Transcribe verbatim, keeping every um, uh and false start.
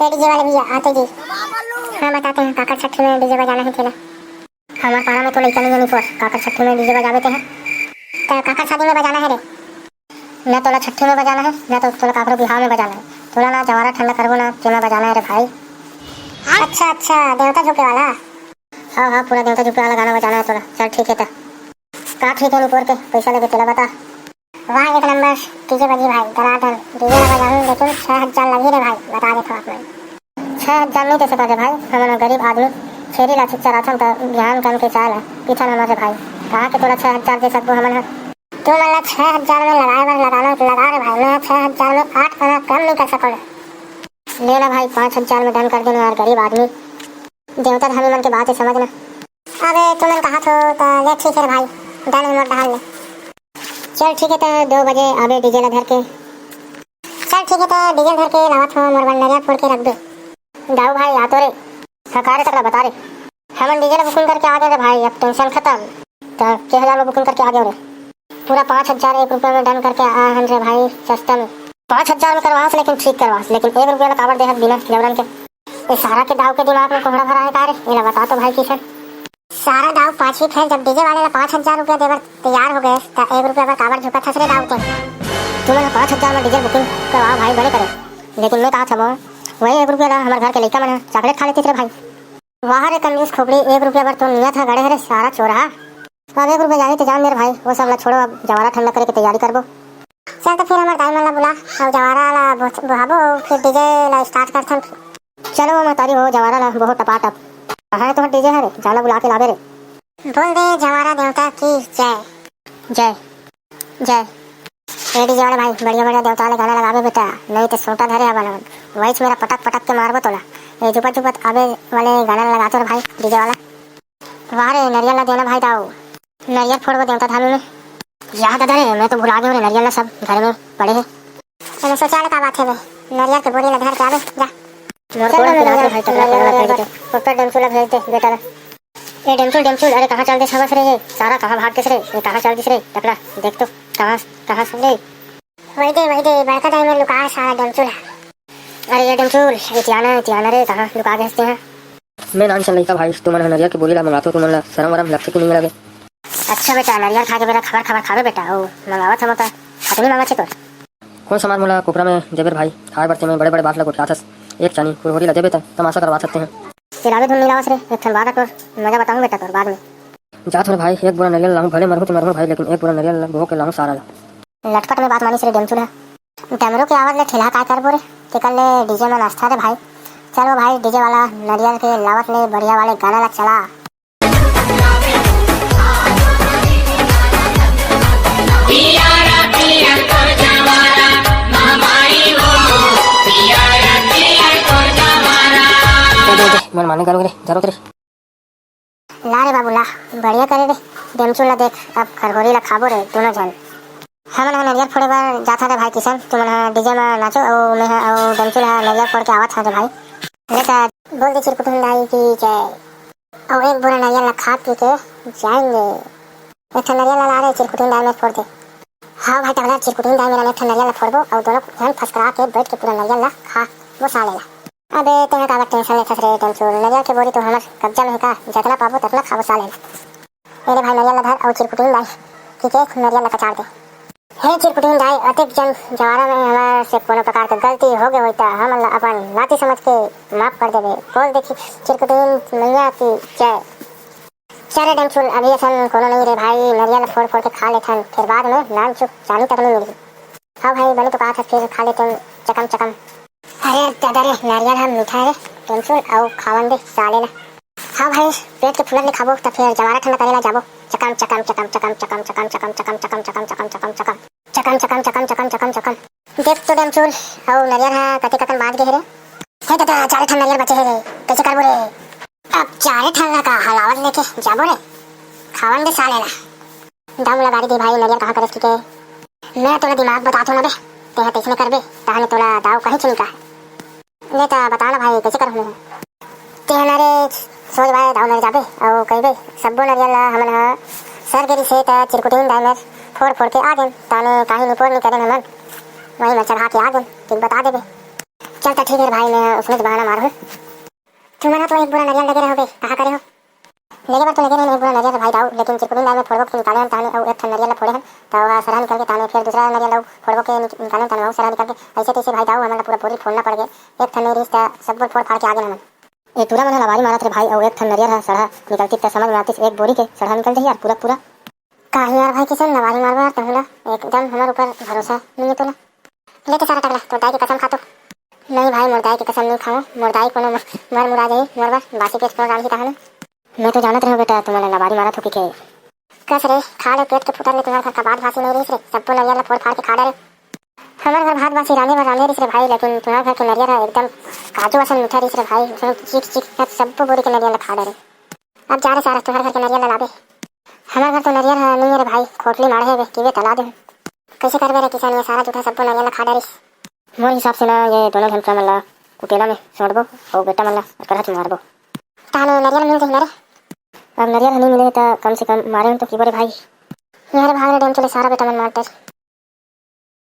ए DJ वाले भैया, आते जी। हाँ, बताते हैं, काकर छट्ठी में डीजे बजाना है तेला। हमार पारा में तो लइका नहीं है निपोर, काकर छट्ठी में डीजे बजाबे ते हैं। त काकर शादी में बजाना है रे? ना तोला छट्ठी में बजाना है, ना तो तोला काकरो बिहाव में बजाना है। तोला ना जवारा ठंडा करबो ना, तेमा बजाना है रे भाई। अच्छा, अच्छा, देवता झुके वाला। हाँ, हाँ, पूरा देवता झुके वाला गाना बजाना है तोला। चल ठीक है त। का ठीक है निपोर के, पैसा लगे तेला बता। वाह, एक नंबर डीजे बजी भाई, दनादन। डीजे ला बजाहूँ, लेकिन छह हजार लगही रे भाई, बता देथव आप मन। छह हजार नहीं दे सकत रे भाई, हमन ह गरीब आदमी, छेरी ला चराथन त बिहान कन के चाय ला पीथन हमन रे भाई। कहाँ के तोला छह हजार दे सकबो हमन ह? तू मन ला छह हजार में लगाए बर लगाना है त लगा रे भाई, मैं छह हजार में आठ आना कम नहीं कर सकूँ। ले ना भाई, पाँच हजार में डन कर देना यार, गरीब आदमी। देवता धामी मन के बात है, समझ ना। अबे तुमन कहा थो त ले, ठीक है रे भाई, डन है मोर डहार ले। चल ठीक है, त दो बजे आबे डीजे ला धर के। चल ठीक है, त डीजे धर के लावत हो, मोर बर नरियर फोड़ के रख दे। दाऊ भाई, आ तो रे। हाँ, का रे तगड़ा, बता रे। हमन डीजे ला बुकिंग करके आ गए रे भाई, अब टेंशन खत्म। त के हजार में बुकिंग करके आ गए रे? पूरा पाँच हजार एक रुपया में डन करके आए हन रे भाई, सस्ता में। पाँच हजार में करवास, लेकिन ठीक करवास, लेकिन एक रुपया ला काबर देहत बिना जबरन के? ए सारा के दाऊ के दिमाग में कोहड़ा भरा है का रे? एला बता तो भाई किशन। सारा दाऊ पाछी फेर, जब डीजे वाले ला पाँच हजार रुपया देबर तैयार हो गए, त एक रुपया बर काबर झुकत हस रे दाऊ तैं? तुमन ह पाँच हजार में डीजे बुकिंग करवाओ भाई, बने करे। लेकिन मैं कहा था वो, वही एक रुपया ला हमारे घर के लइका मन ह चॉकलेट खा लेती रे भाई। वाह रे कंजूस खोपड़ी, एक रुपया बर तो नियत है गड़े है रे सारा चोरहा। अब एक रुपया जाही त जान दे रे भाई, वो सब ला छोड़ो, अब जवारा ठंडा करे के तैयारी करबो। चल तो फिर हमार दाई मन ला बुला, अउ जवारा ला बोह-, बोहाबो, फिर डीजे ला स्टार्ट करथन फिर। चलो वो महतारी हो, जवारा ला बोहो टपाटप। कहाँ है तोहर डीजे हरे? जाना बुला के लाबे रे। बोल दे जवारा देवता की जय। जय। जय। ए डीजे वाले भाई, बढ़िया बढ़िया देवता वाले गाना लगाबे बेटा, नहीं तो सोटा धरे हवन हमन। वही मेरा पटक पटक के मारबो तोला। ए जुपत जुपत आबे वाले गाना लगा तो रे भाई, डीजे वाला। वाह रे, नरियल ला देना भाई दाऊ। नरियल फोड़बो देवता धामी में। याद दे रे, मैं तो भुला गयो रे, नरियल ला सब घर में पड़े है। अरे सोचा ले का बात है बे, नरियल के बोरी ला धर के आबे, जा। मोर चल कोड़ा ना पिरात रे नरियल, भाई, तगड़ा नरियल, कोड़ा नरियल भेज दे। ऊपर डेमचू ला भेज दे, बेटा ला। ए डेमचू, डेमचू, अरे कहाँ चल दिस हवस रे ये? सारा कहाँ भाग दिस रे? ये कहाँ चल दिस रे? टकला, देख तो, कहाँ, कहाँ से रे? वही दे, वही दे, बड़का दाई में लुका है सारा डेमचू ला। अरे ये डेमचूल, इतियाना, इतियाना रे, कहाँ लुका के हंसते हैं? मैं नान सन लइका भाई, तुमन ह नरियर के बोरी ला मंगाथो, तुमन ला शरम वरम लगथे कि नहीं लगे? अच्छा बेटा, नरियर खा के बेरा खबर खबर खाबे बेटा, ओ मंगावत हम त खतनी मांगत हे तोर। कौन समाज मोला कुकरा में देबे रे भाई, खाए बर ते में बड़े बड़े बात ला गोठियाथस, एक चानी कुरहुरी ला देबे त तमाशा करवा सकते हैं। तेलावे धुन मिलावस रे, एक ठन बात तोर मजा बताऊं बेटा तोर बाद में। जा थोरे भाई, एक बोरा नरियर लाऊं, भले मरहूं ते मरहूं भाई, लेकिन एक बोरा नरियर ला बोह के लाऊं सारा ला। लटपट में बात मानिस रे डेमचू ला। डमरू के आवाज ले ठेलहा काय करबो रे? तेकर ले डीजे में नाचथन रे भाई। चल वो भाई, डीजे वाला नरियर के लावत ले बढ़िया वाले गाना ला चला। दे, दे, दे, मन माने करो रे, जरूरत रे। ला रे बाबू ला, बढ़िया करे रे। डेमचू ला देख, अब खरहोरी ला खाबो रे दोनों झन। हमन ह नरियर फोड़े बर जाथन रे भाई किशन, तुमन ह डीजे म नाचो, अउ मैं ह अउ डेमचू ला नरियर फोड़ के आवत हन रे भाई। ले त बोल दे चिरकुटुन दाई की जय। अउ एक बोरा नरियर ला खा पी के जाएंगे। एक ठन नरियर ला ला रे चिरकुटुन दाई में फोड़ दे। हाँ भाई टकला, चिरकुटुन दाई मेरा एक ठन नरियर ला फोड़बो, अउ दोनों झन फसकरा के बैठ के पूरा नरियर ला खा वो साले ला। अबे, तेंहा काबर टेंशन लेथस रे डेमचूल? नरियर के बोरी तो हमर कब्जा में हे का? जतना पाबो, ततना खाबो साले। ए रे भाई, नरियर ला धर अउ चिरकुटिन दाई, ठीक हे, नरियर ला कचार दे। हे चिरकुटिन दाई, अतेक जन जवारा में हमर से कोनो प्रकार के गलती हो गे होई, त हमन ला अपन नाती समझ के माफ कर देबे। बोल देखी, चिरकुटिन मैया की जय। चल रे डेमचूल, अभी असन कोनो नहीं रे भाई, नरियर ला फोड़ फोड़ के खा लेथन, फिर बाद में नान चुक चानी तक नहीं मिलही। हाँ भाई, बने तो कहा था, फिर खा लेते हैं चकम चकम। अरे दादा रे, नारियल ह मीठा हे, टेंशन अउ खावन दे साले ला। हाँ भाई, पेट के फुलत ले खाबो, त फिर जवारा ठंडा करे ला जाबो। चकम चकम चकम चकम चकम चकम चकम चकम चकम चकम चकम चकम चकम चकम चकम चकम चकम चकम चकम। देख तो डेमचूल, अउ नरियर ह कते कतन बाज गे हे रे। हे दादा, चार ठन नरियर बचे हे रे, कैसे करबो रे? अब चारे ठन ला का हलावत लेके जाबो रे, खावन दे साले ला। दाऊ मोला गारी दे भाई, नरियर कहाँ करस कि के? मैं तोला दिमाग बताथों ना बे, तेहा तइसने करबे, तहाने तोला दाऊ कहीं चुनी का। ले त बता ना भाई, कैसे करहूँ मैं? तेहा ना रे, सोच भाई दाऊ मेर जाबे, अउ कहिबे, सब्बो नरियर ला हमन ह सर गिरी से त चिरकुटिन दाई मेर फोड़ फोड़ के आ गेन, ताने काही निपोर नी करेन हमन, वहीं में चढ़ा के आ गेन, ठीक बता देबे। चल त ठीक हे भाई, मैं उसने बहाना मारहूँ। तुमन तो एक बोरा नरियर लेगे रहे होबे, कहाँ करे हो? लेगे बर तो लेगे रहेन एक बोरा नरियर भाई दाऊ, लेकिन चिरकुटी दाई में फोड़बो के निकाले हन तहने, अउ एक ठन नरियर ला फोड़े हन, त ओहा सरहा निकल के तहने, फिर दूसरा नरियर ला फोड़बो के निक-, निकाले हन तहने, ओहू सरहा निकल के, अइसे तइसे भाई दाऊ, हमन ला पूरा बोरी फोड़ना पड़ गे। एक ठन नइ रिहिस त सब्बो फोड़ फाड़ के आगे हमन। ए टूरा मन ह लबारी मारत रे भाई, अउ एक ठन नरियर ह सरहा निकलतिस त समझ में आतिस, एक बोरी के सरहा निकल जाही यार, पूरा पूरा। काहे यार भाई किशन, लबारी मारबो यार तहूँ ला, एकदम हमर ऊपर भरोसा नइ हे तोला। ले तो सारा टकला, तोर दाई के कसम खाथों। नहीं भाई, मोर दाई के कसम नइ खावों, मोर दाई कोनो मर, मर मुरा जाही मोर बर, बासी पेट कोनो रांधही तहने। मैं तो जानत रहेंव बेटा, तुमन ला लबारी मारत हों कहिके। कस रे, खा ले पेट के फूटत ले, तुम्हर घर के भात बासी नइ रिहिस रे, सब्बो नरियर ला फोड़ फाड़ के खा डरे। हमर घर भात बासी रांधे बर रांधे रिहिस रे भाई, लेकिन तुम्हर घर के नरियर ह एकदम काजू असन मीठा रिहिस रे भाई, उसमें चीख चीख के सब्बो बोरी के नरियर ला खा डरे। अब जा रे सारा, तुम्हर घर के नरियर ला लाबे। हमर घर तो नरियर ह नइ हे रे भाई, खोटली माढ़े हवे, किबे त ला देहूँ। कइसे करबे रे किशन, ये सारा जूठा सब्बो नरियर ला खा डरिस। मोर हिसाब से ना, ये दोनों झन मन ला कुटेला में सोंटबो, अउ बेटा मन ला करहा मारबो। तहने नरियर मिल जाही ना रे? अब नरियर ह नइ मिले त कम से कम मारे हन तो किबो रे भाई। ये रे भाग रे डेमचो ले, सारा बेटा मन मार डरे।